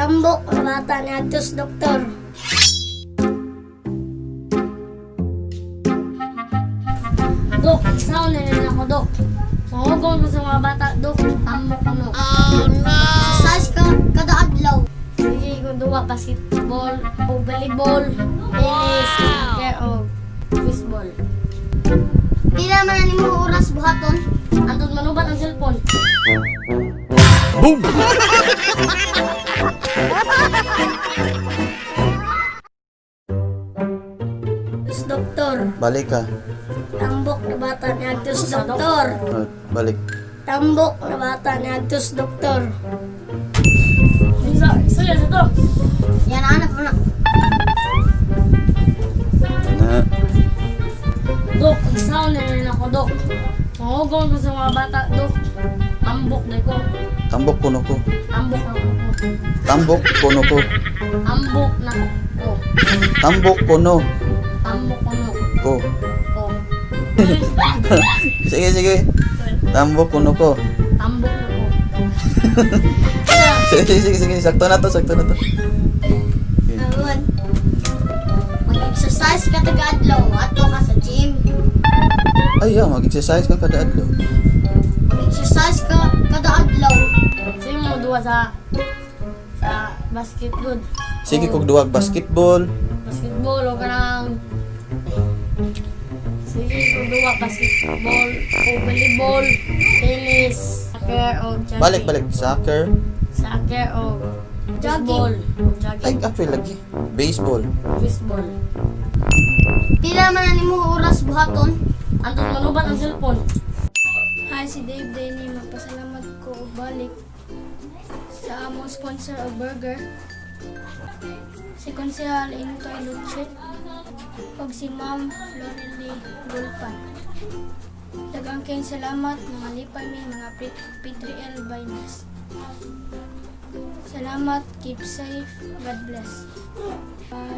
Tambok na bata ni Agtos Doktor. Dok, sound na nila ako, Dok. Pangugon ko sa mga bata, Dok. Tambok ano. Exercise ka kada adlaw. Sige, kung duwa, basketball, o volleyball, tennis, soccer, o baseball. Pila man na nimo oras buhaton? Andun manubat ang cellphone. Boom! Tapos, Doktor. Balik ka. Tambok na bata ni Agtos Doktor. Ah, balik. Tambok na bata ni Agtos Doktor. Isa, isa yan, ito. Yan anak mo na. Na. Dok, sound na nila ako, Dok. Pangugon ko sa mga bata, Dok. Tambok na ko. Tambok kuno ko. Tambok na ko. Tambok kuno ko. Tambok na ko. Tambok kuno Tambok ano ko. ko. Sige, sige. Tambok kuno ko. Tambok na ko. Sige, sige, sige. Sakto na to, sakto na to. Okay. Awan. Mag-exercise ka taga adlaw, ato ka sa gym. Ay, yeah, mag-exercise ka kada adlaw. Mag-exercise ka kada adlaw. Sige mo duwa sa basketball. Sige, kog duwag basketball. Basketball o kanang. Sige kog duwa basketball o volleyball, tennis, soccer o jogging. Balik, balik. Soccer. Soccer o baseball. O Ay, jogging. actually, lagi. Baseball. Baseball. Pila man na nimo oras buhaton? Andun manubat ang cellphone. Hi, si Dave Denny. Magpasalamat ko og balik sa among sponsor og burger. Si Konsehal Intoy Luchet ug si Ma'am Florely Gulpan. Daghang kayong salamat mga lipay mi mga P3L Biners. Salamat, keep safe, God bless. Bye.